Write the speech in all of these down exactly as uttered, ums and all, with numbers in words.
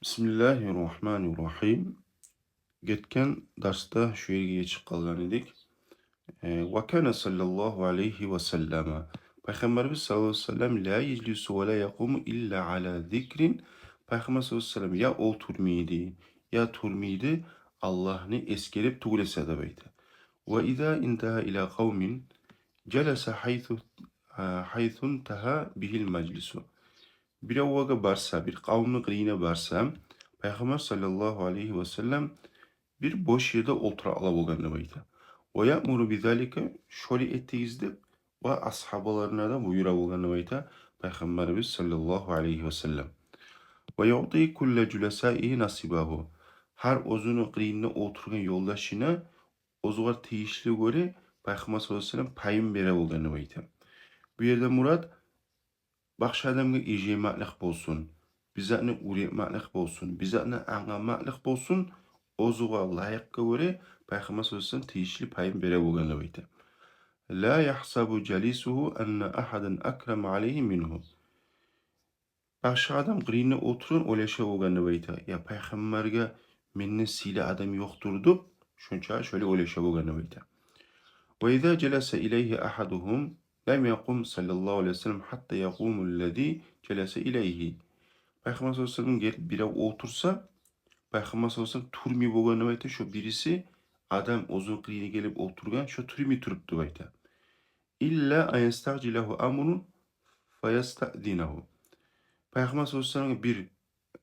Бисмиллагьи ррагьмани ррагьим. Гетген дарсда шу ерге етишип къалгъан эдик. Э, ва кана саллаллагьу алайгьи ва саллама. Пайхаммарыбыз саллаллагьу алайгьи ва саллам ла яжлису ва ла якъуму илла ала зикрин. Пайхаммар саллаллагьу алайгьи ва саллам я олтурмай эди, я турмай эди, Аллагьны эсгерип тюгюл эсе деп айта. Ва иза интагьа ила къавмин жаласа гьайсу, а, гьайсу интагьа бигьил мажлису. Биревге барса, бир къавумну къырыйына барса, Пайхаммар саллаллагьу алайгьи ва саллам бир бош ерде олтура ала болгъан деп айта. Ва яъмуру бизалика, шолай этигиз деп, ва асгьабаларына да буюра болгъан деп айта Пайхаммарыбыз саллаллагьу алайгьи ва саллам. Ва юъти кулла жуласаигьи насибагьу. Гьар оьзюню къырыйында олтургъан ёлдашына оьзюне тийишли гёре Пайхаммар саллаллагьу алайгьи ва саллам пайын бере болгъан деп айта. Бу ерде мурат башгъа адамгъа иржаймакълыкъ болсун, бир затны уьйретмакълыкъ болсун, бир затны англамакълыкъ болсун, оьзюне лайыкъгъа гёре Пайхаммар саллаллагьу алайгьи ва саллам тийишли пайын бере болгъан деп айта. Ла ягьсабу жалисугьу анна агьадан акрама алайгьи мингьу. Башгъа адам къырыйында олтургъан ойлаша болгъан деп айта. Я Пайхаммаргъа менден сыйлы адам ёкъдур деп, шонча шолай ойлаша болгъан деп айта. Ва иза жаласа илайгьи агьадугьум лам якъум саллаллагьу алайгьи ва саллам гьатта якъуму ллази жаласа илайгьи. Пайхаммар саллаллагьу алайгьи ва саллам гелип бирев олтурса, Пайхаммар саллаллагьу алайгьи ва саллам турмай болгъан деп айта, шо бириси адам оьзюню къырыйына гелип олтургъан, шо турмай туруп деп айта. Илла ан ястагъжилагьу амрун фаястаъзинагьу. Пайхаммар саллаллагьу алайгьи ва салламгъа бир,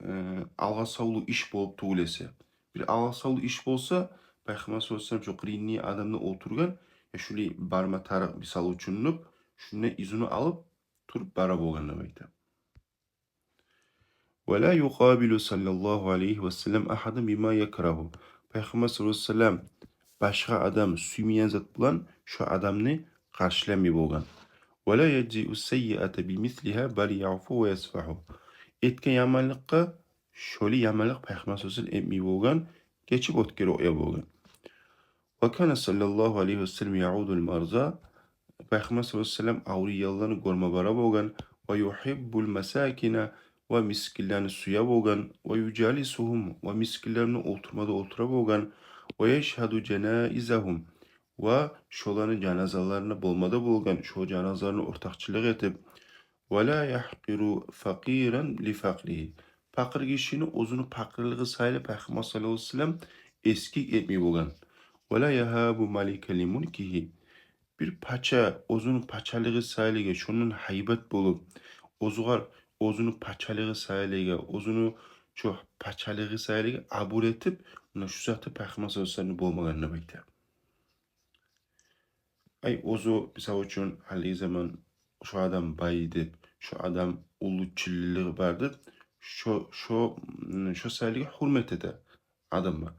э, алгъасавлу иш болуп тюгюл эсе. Бир алгъасавлу иш болса, Пайхаммар саллаллагьу алайгьи ва саллам шо къырыйында адамны олтургъан, я шулай барма тарыкъ, мисал учун деп, шундан изну алып туруп бара болгъан деп айта. Ва ла юкъабилу саллаллагьу алайгьи ва саллам агьадан бима якрагьу. Пайхаммар саллаллагьу алайгьи ва саллам башгъа адам сюймейген зат булан шо адамны къаршыламай болгъан. Ва ла яжзиу саййиата бимислигьа бал яъфу ва ясфагьу. Этген яманлыкъгъа шолай яманлыкъ Пайхаммар саллаллагьу алайгьи ва саллам этмей болгъан, гечип оьтгерип къоя болгъан. Ва кана саллаллагьу алайгьи ва саллам яъудул марза. Пайхаммар саллаллагьу алайгьи ва саллам авруйгъанланы гёрме бара болгъан. Ва югьиббул масакина, ва мискинлени сюе болгъан. Ва южалисугьум, ва мискинлени олтурмада олтура болгъан. Ва яшгьаду жанаизагьум, ва шоланы жаназаларына болмада болгъан, шо жаназаларына ортакъчылыкъ этип. Ва ла ягькъиру факъиран ли факъригьи. Пакъыр гишини оьзюню пакъырлыгъы саялы Пайхаммар саллаллагьу алайгьи ва саллам эсгик этмей болгъан. Ва ла ягьабу маликан ли мулкигьи. Бир пача оьзюню пачалыгъы саялыгъа шондан гьайбат болуп, оьзюгер оьзюню пачалыгъы саялыгъа, оьзюню шо пачалыгъы саялыгъа абур этип, муна шу заты Пайхаммар саллаллагьу алайгьи ва салламны болмагъан деп айта. Ай, оьзю, мисал учун, гьалиги заман шо адам бай деп, шо адам уллу чиллилиги бар деп, шо, шо, м, шо саялыгъа гьюрмет эте адамгъа.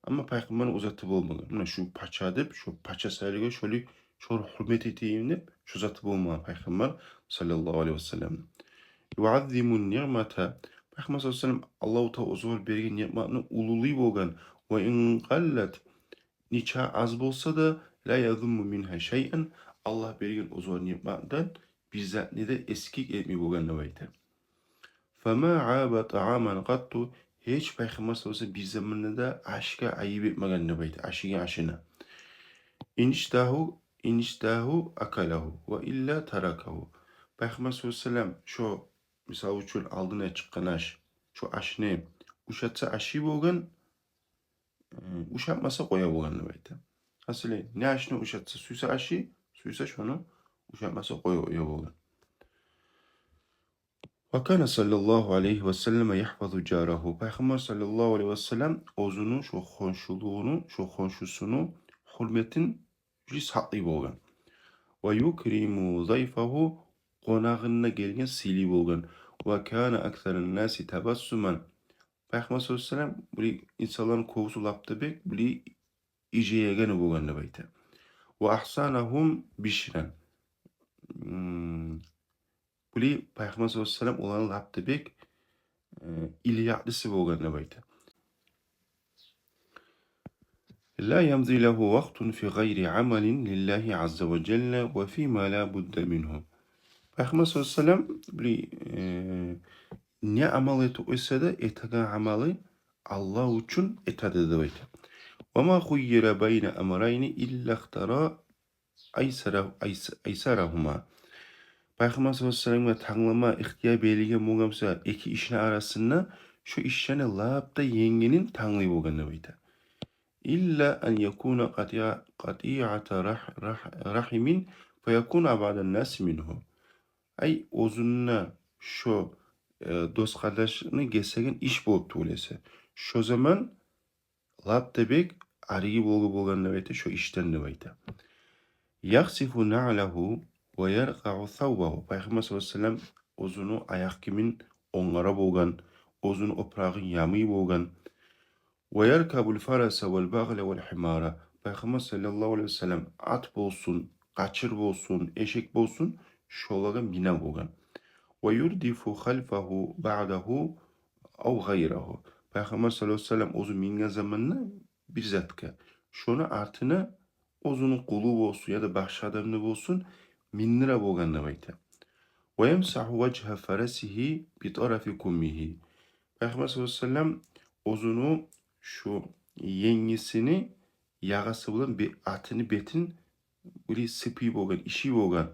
Амма Пайхаммарны о заты болмагъан. Муна шу пача деп, шо пача саялыгъа шолай, шогъар гьюрмет этейим деп, шо заты болмагъан Пайхаммар саллаллагьу алайгьи ва саллам. Юаззиму ниъмата. Пайхаммар саллаллагьу алайгьи ва саллам Аллагьу Таала оьзюгер берген ниъматны уллулай болгъан. Ва ин къаллат, нече аз болса да, ла язумму мингьа шайъан, Аллагь берген оьзюгер ниъматдан бир затны да эсгик этмей болгъан деп айта. Фама аба тааман къатту, гьеч Пайхаммар саллаллагьу алайгьи ва саллам бир заманда да ашгъа айып этмеген деп айта, ашайгъан ашына. Ин иштагьагьу, ин иштагьагьу акалагьу, ва илла таракагьу. Пайхаммар саллаллагьу алайгьи ва саллам шо, мисал учун, алдына чыкъгъан аш, шо ашны ушатса ашай болгъан, э, ушатмаса къоя болгъан деп айта. Гьасили, не ашны ушатса, сюйсе ашай, сюйсе шону ушатмаса къоя, къоя болгъан. Ва кана саллаллагьу алайгьи ва саллам ягьфазу жарагьу. Пайхаммар саллаллагьу алайгьи ва саллам оьзюню шо хоншулугъуну, шо хоншусуну гьюрметин жи сакълай болгъан. Ва юкриму зайфагьу, къонагъына гелген сыйлай болгъан. Ва кана аксаран наси табассуман. Пайхаммар саллаллагьу алайгьи ва саллам булай инсанланы кёбюсю лап да бек булай иржайгъаны болгъан деп айта. Ва агьсанагьум бишран. М, булай Пайхаммар саллаллагьу алайгьи ва саллам оланы лап да бек, э, илиякълысы болгъан деп айта. Ла ямзи лагьу вакътун фи гъайри амалин лиллагьи азза ва жалла ва фима ла будда мингьу. Пайхаммар саллаллагьу алайгьи ва саллам булай, э, не амал этип къойса да, этеген амалы Аллагь учун этеди деп айта. «Ва ма хуййира байна амрайни илла ихтара айсара-, айс-, айсарагьума». Пайхаммар саллаллагьу алайгьи ва салламгъа танглама ихтияр берилген болгъан буса эки ишни арасында, шо ишлени лап да енгилин танглай болгъан деп айта. «Илла ан якуна къатиа-, къатиата рах-, рах-, рахимин фаякуна абъадан наси мингьу». Ай, оьзюнде шо, э, дос-къардашны гесеген иш болуп тюгюл эсе, шо заман лап да бек арыгъы болгъу болгъан деп айта шо ишден деп айта. «Яхсифу наълагьу ва яркъаъу савбагьу». Пайхаммар саллаллагьу алайгьи ва саллам оьзюню аякъ гийимин онгара болгъан, оьзюню опурагъын ямай болгъан. «Ва яркабул фараса вал багъла вал химара». Пайхаммар саллаллагьу алайгьи ва саллам ат болсун, къачыр болсун, эшек болсун, шолагъа мине болгъан. «Ва юрдифу халфагьу баъдагьу ав гъайрагьу». Пайхаммар саллаллагьу алайгьи ва саллам оьзю минген заманда бир затгъа, шону артына оьзюню къулу болсун яда башгъа адамны болсун, миндире болгъан деп айта. «Ва ямсагьу важгьа фарасигьи би тарафи куммигьи». Пайхаммар саллаллагьу алайгьи ва саллам оьзюню шу енгисини ягъасы булан бе-, атыны бетин булай сыпай болгъан, ишай болгъан.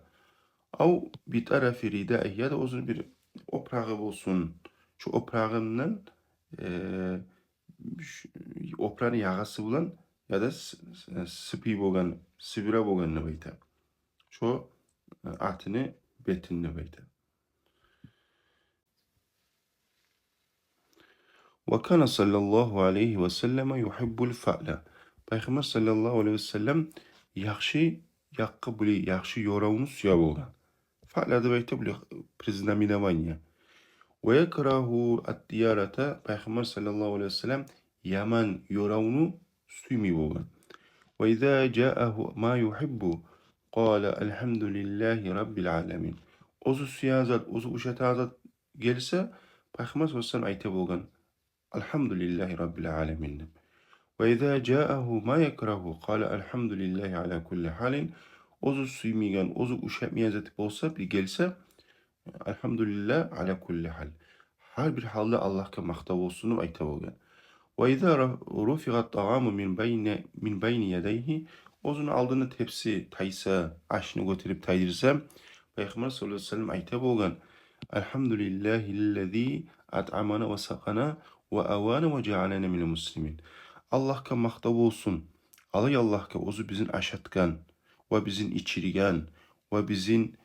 «Ав би тарафи ридаигьи», яда оьзюню бир опурагъы болсун, шу опурагъындан, э, ш-, опурагъыны ягъасы булан яда с-, с-, сыпай болгъан, сибире болгъан деп айта. Шо, э, атыны бетин деп айта. «Ва кана саллаллагьу алайгьи ва саллама югьиббул фаъла». Пайхаммар саллаллагьу алайгьи ва саллам яхшы якъгъа, булай яхшы ёравну сюе болгъан. Фаъла деп айта булай предзнаменование. «Ва якрагьу ад-дирата». Пайхаммар саллаллагьу алайгьи ва саллам яман ёравну сюймей болгъан. «Ва иза жаагьу ма югьиббу къала алгьамдулиллагьи раббил аламин». Оьзю сюеген зат, оьзю ушатагъан зат гелсе, Пайхаммар саллаллагьу алайгьи ва саллам айта болгъан: «Алгьамдулиллагьи раббил аламин», – деп. «Ва иза жаагьу ма якрагьу къала алгьамдулиллагьи ала кулли гьалин». Оьзю сюймейген, оьзю ушатмайгъан зат болса, бир гелсе, «Алгьамдулиллагь ала кулли гьал». Гьар бир гьалда Аллагьгъа макътав болсун деп айта болгъан. «Ва иза ра-, руфиъа ат-тагьаму мин байна, мин байна ядайгьи». Оьзюню алдына тепси тайса, ашны гётерип тайдырса, Пайхаммар саллаллагьу алайгьи ва саллам айта болгъан: «Алгьамдулиллагьиллази атъамана ва сакъана ва авана ва жаалана минал муслимин». Аллагьгъа макътав болсун. Алай Аллагьгъа, оьзю бизин ашатгъан ва бизин ичирген ва бизин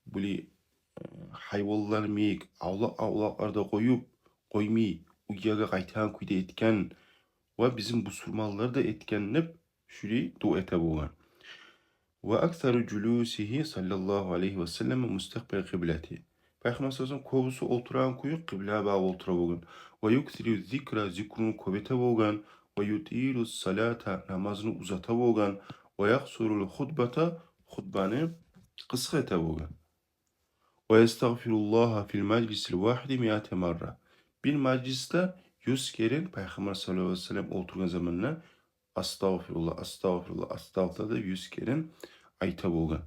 булай, э, гьайванлар йимик авлакъ-авлакъларда къоюп, къоймай, уьйге къайтагъан кюйде этген ва бизин бусурманлар да этген деп, шулай дуа эте болгъан. «Ва аксару жулусигьи саллаллагьу алайгьи ва саллам мустакъбил къиблати». Пайхаммар саллаллагьу алайгьи ва саллам кёбюсю олтурагъан кюю къыблагъа багъып олтура болгъан. «Ва юксиру зикра», зикруну кёп эте болгъан. «Ва ютилу салата», намазны узата болгъан. «Ва якъсурул хутбата», хутбаны къысгъа эте болгъан. «Ва ястагъфируллагьа фил мажлисил вагьиди миата марра». Бир мажлисде юз керен, Пайхаммар саллаллагьу алайгьи ва саллам олтургъан заманда «Астагъфируллагь, астагъфируллагь, астагъфируллагь» деп юз керен айта болгъан.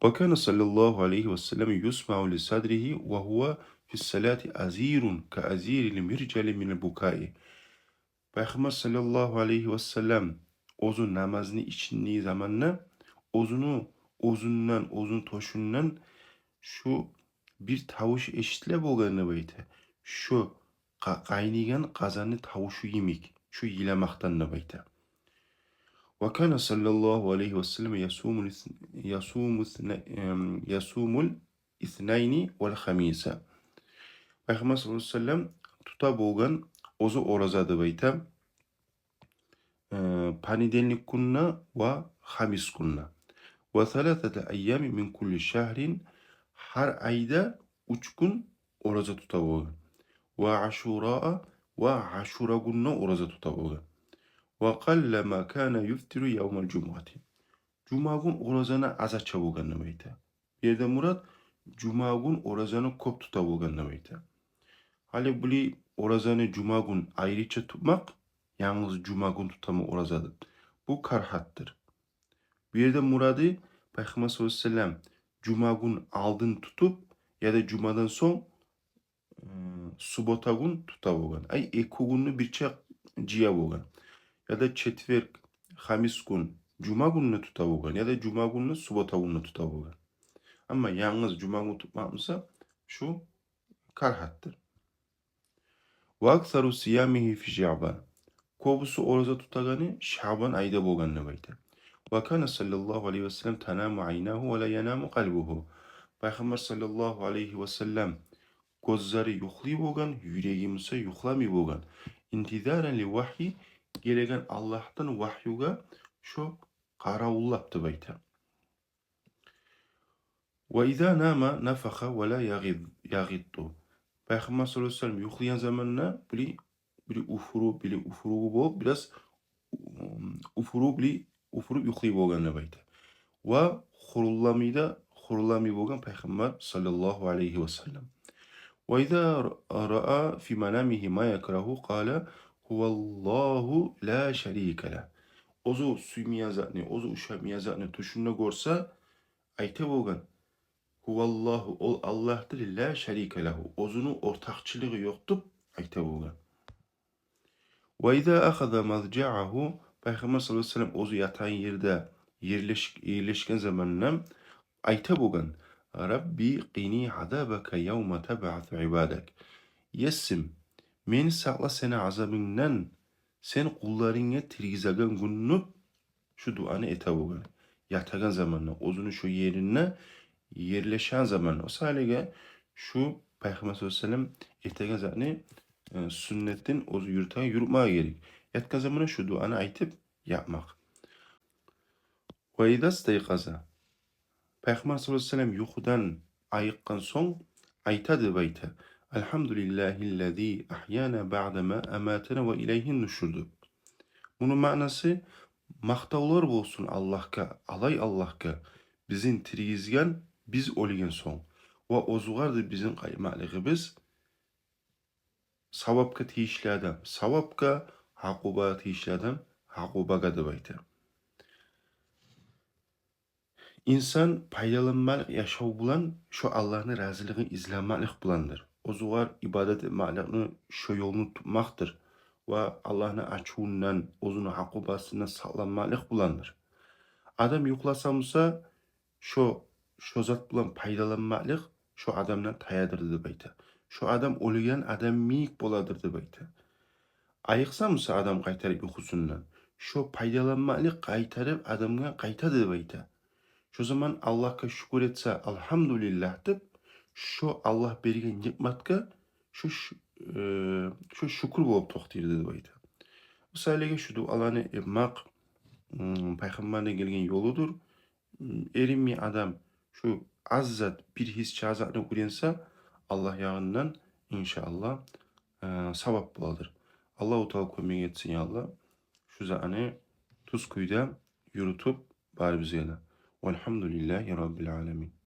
«Ва кана саллаллагьу алайгьи ва саллам юсмаъу ли садригьи ва гьува фис салати азирун ка азирил миржали минал букаи». Пайхаммар саллаллагьу алайгьи ва саллам оьзю намазны ичинде заманда оьзюню оьзюнден, оьзюню тёшюнден шу бир тавуш эшитиле болгъан деп айта. Шу къа-, къайнайгъан къазанны тавушу йимик, шу йыламакъдан деп айта. «Ва кана саллаллагьу алайгьи ва саллам ясуму ис-, ясуму исна-, эм, ясумул иснайни вал хамиса». Пайхаммар саллаллагьу алайгьи ва саллам тута болгъан оьзю ораза деп айта, э, понедельник гюнде ва хамис гюнде. «Ва саласата айями мин кулли шагьрин», гьар айда уьч гюн ораза тута болгъан. «Ва ашураа», ва ашура гюнде ораза тута болгъан. «Ва къаллама кана юфтиру явмал жумуати». Жума гюн оразаны аз ача болгъан деп айта. Бу ерде мурат жума гюн оразаны кёп тута болгъан деп айта. Гьали булай оразаны жума гюн айрыча тутмакъ, янгыз жума гюн тутаман ораза деп, бу карагьатдыр. Бу ерде мурады, Пайхаммар саллаллагьу алайгьи ва саллам жума гюн алдын тутуп, яда жумадан сонг, м, суббота гюн тута болгъан. Ай, эки гюнню бирче жыя болгъан. Яда четверг, хамис гюн, жума гюнню тута болгъан. Яда жума гюнню суббота гюнню тута болгъан. Амма янгыз жума гюн тутмакъ буса, шу карагьатдыр. Ва аксару сиямигьи фи Шаъбан. Кёбюсю ораза тутагъаны Шаъбан айда болгъан деп айта. Ва кана саллаллагьу алайгьи ва саллам танаму айнагьу ва ла янаму къалбугьу. Пайхаммар саллаллагьу алайгьи ва саллам гёзлери юхлай болгъан, юреги буса юхламай болгъан. Интизаран ли вагьйи, гелеген Аллагьдан вагьюгъа шо къаравуллап деп айта. Ва иза нама нафаха ва ла ягъид-, ягъитту. Пайхаммар саллаллагьу алайгьи ва саллам юхлайгъан заманда били, били уфуру, били уфуругъу болуп, бираз, м, уфуру, били уфуруп юхлай болгъан деп айта. Ва хурулламай да, хурулламай болгъан Пайхаммар саллаллагьу алайгьи ва саллам. Ва иза ра-, раа фи манамигьи ма якрагьу къала: «Гьуваллагьу ла шарика лагь». Оьзю сюймейген затны, оьзю ушамайгъан затны тюшюнде гёрсе, айта болгъан: «Гьуваллагьу», ол Аллагьдыр, «ла шарика лагьу», оьзюню ортакъчылыгъы ёкъ деп айта болгъан. «Ва иза ахаза мазжаъагьу», Пайхаммар саллаллагьу алайгьи ва саллам оьзю ятагъан ерде ерлеш-, ерлешген заманда айта болгъан: «Рабби къини азабака явма табъасу ибадак». Есим, мени сакъла сени азабынгдан, сен къулларынгны тиргизеген гюнню, шу дуаны эте болгъан. Ятагъан заманда, оьзюню шу еринде ерлешген заманда. О саялыгъа шу Пайхаммар саллаллагьу алайгьи ва саллам этеген затны, э, сюннетин оьзю юрютеген, юрютмеге герек. Ятгъан заманда шу дуаны айтып ятмакъ. Ва иза стайкъаза. Пайхаммар саллаллагьу алайгьи ва саллам юхудан айыкъгъан сонг айта деп айта: «Алгьамдулиллагьиллази агьяна баъда ма аматана ва илайгьин нушур», деп. Муну маънасы: «Макътавлар болсун Аллагьгъа, алай Аллагьгъа, бизин тиргизген биз оьлген сонг, ва оьзюгерди бизин къайтмакълыгъыбыз». Савапгъа тийишли адам савапгъа, гьакъубагъа тийишли адам гьакъубагъа деп айта. Инсан пайдаланмакълыкъ яшав булан, шо Аллагьны разилигин излемеклик буландыр. Оьзюгер ибадат этмекликни шо ёлну тутмакъдыр ва Аллагьны ачувундан, оьзюню гьакъубасындан сакъланмакълыкъ буландыр. Адам юхласа буса, шо, шо зат булан пайдаланмакълыкъ шо адамдан таядыр деп айта. Шо адам оьлген адам йимик боладыр деп айта. Айыкъса буса адам къайтарып юхусундан, шо пайдаланмакълыкъ къайтарып адамгъа къайтады деп айта. Шо заман Аллагьгъа шюкюр этсе, «Алгьамдулиллагь» деп, шо Аллагь берген ниъматгъа шо шу-, э, шо шюкюр болуп токътайды деп айта. О саялыгъа шу дуаланы этмек, м, Пайхаммарны гелген ёлудур. М, эринмей адам шу аз зат, бир гьисче затны уьйренсе, Аллагь ягъындан, иншааллагь, э, савап боладыр. Аллагьу Таала кёмек этсин, я Аллагь, шу затны тюз кюйде юрютюп барыбызгъа да. Валгьамдулиллагьи раббил аламин.